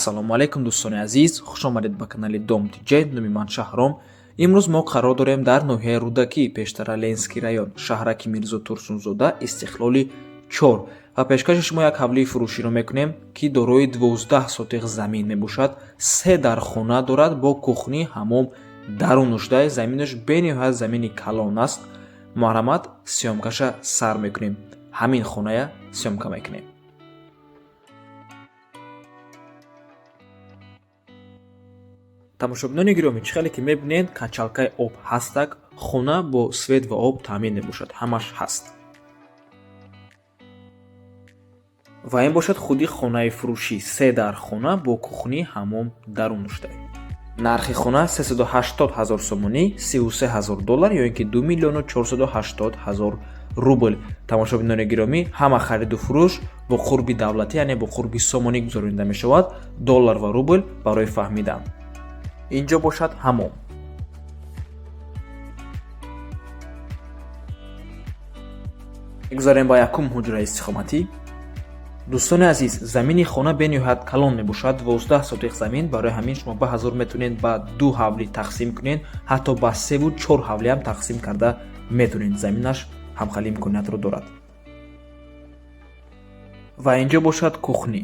Ассалому алайкум, дӯстони азиз, хуш омадед ба канали Дом Тиҷай. Номи ман Шаҳром. Имрӯз мо қарор дорем дар ноҳияи Рӯдакӣ, пештара Ленинский район, шаҳраки Мирзо Турсунзода, Истиқлоли 4 ва пешкаши шумо як ҳавлии фурӯширо мекунем, ки дорои 12 сотих замин мебошад, се дар хона дорад бо кухни, ҳамом дарунушдаи. Заминаш бениҳоят замини калон аст. Марҳамат, съёмка ша сар мекунем, ҳамин хоная съёмка мекунем. Тамошобинони гиромӣ, чӣ хеле ки мебинед, качалка и об ҳастак, хона бо свет ва об таъмин мебошад, ҳамаш ҳаст. Ва ин бошад худи хонаи фурӯшӣ, се дар хона бо кухни, ҳамом дарунушда. Нархи хона 380 ҳазор сомонӣ, 33 ҳазор доллар ё ин ки 2 миллиону 480 ҳазор рубл. Тамошобинони гиромӣ, ҳама хариду фурӯш бо қурби давлатӣ, яъне бо қурби сомонӣ гузаронида мешавад, доллар ва рубл барои фаҳмидан. Инҷо бошад ҳамом. Мегузарем ба якум ҳуҷраи истиқоматӣ. Дӯстони азиз, замини хона бениҳоят калон мебошад, 12 сотих замин. Барои ҳамин шумо ба ҳазор метавонед ба ду ҳавлӣ тақсим кунед, ҳатто ба севу чор ҳавлиам тақсим карда метавонед, заминаш ҳамхели имкониятро дорад. Ва инҷо бошад кухни.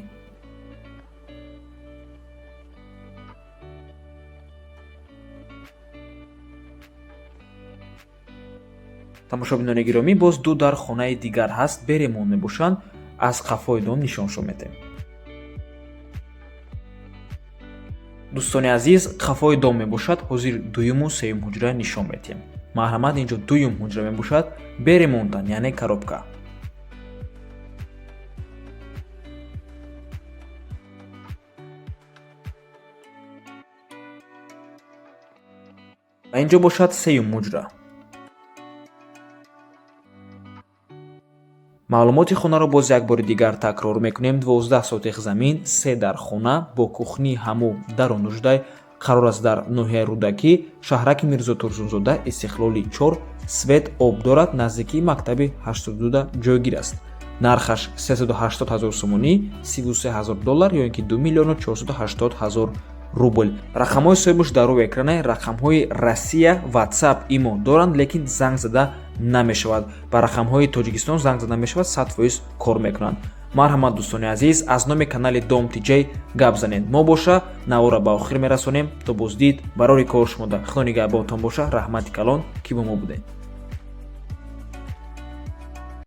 Тамошобинони гиромӣ, боз ду дар хонаи дигар ҳаст, бе ремонт мебошанд, аз қафои дом нишоншон медиҳем. Дӯстони азиз, қафои дом мебошад, ҳозир дуюму сеюм ҳуҷра нишон медиҳем. Марҳамат, инҷо дуюм ҳуҷра мебошад, бе ремонт ан, яъне коробка. Ва инҷо бошад сеюм ҳуҷра. Маълумоти хонаро боз як бори дигар такрор мекунем: 12 сотих замин, се дар хона бо кухни, ҳамом дарунушдай, қарор аст дар ноҳияи Рӯдакӣ, шаҳраки Мирзо Турсунзода, Истиқлоли 4, свет, об дорад, наздикии мактаби 82 ҷойгир аст. Нархаш 380 ҳазор сомонӣ, 33 ҳазор доллар ё ин ки 2 миллиону 480 ҳазор рубл. Рақамҳои соҳибаш дар рӯи экране, рақамҳои Россия, WhatsApp, имо доранд, лекин занг зада намешавад. Ба рақамҳои Тоҷикистон занг зада мешавад, 100% кор мекунанд. Марҳамат, дӯстони азиз, аз номи канали Дом Тиҷай гап занед. Мо боша навора ба охир мерасонем. То боздид, барори кор шумода, худо нигаҳбонтон боша. Раҳмати калон, ки бо мо будед.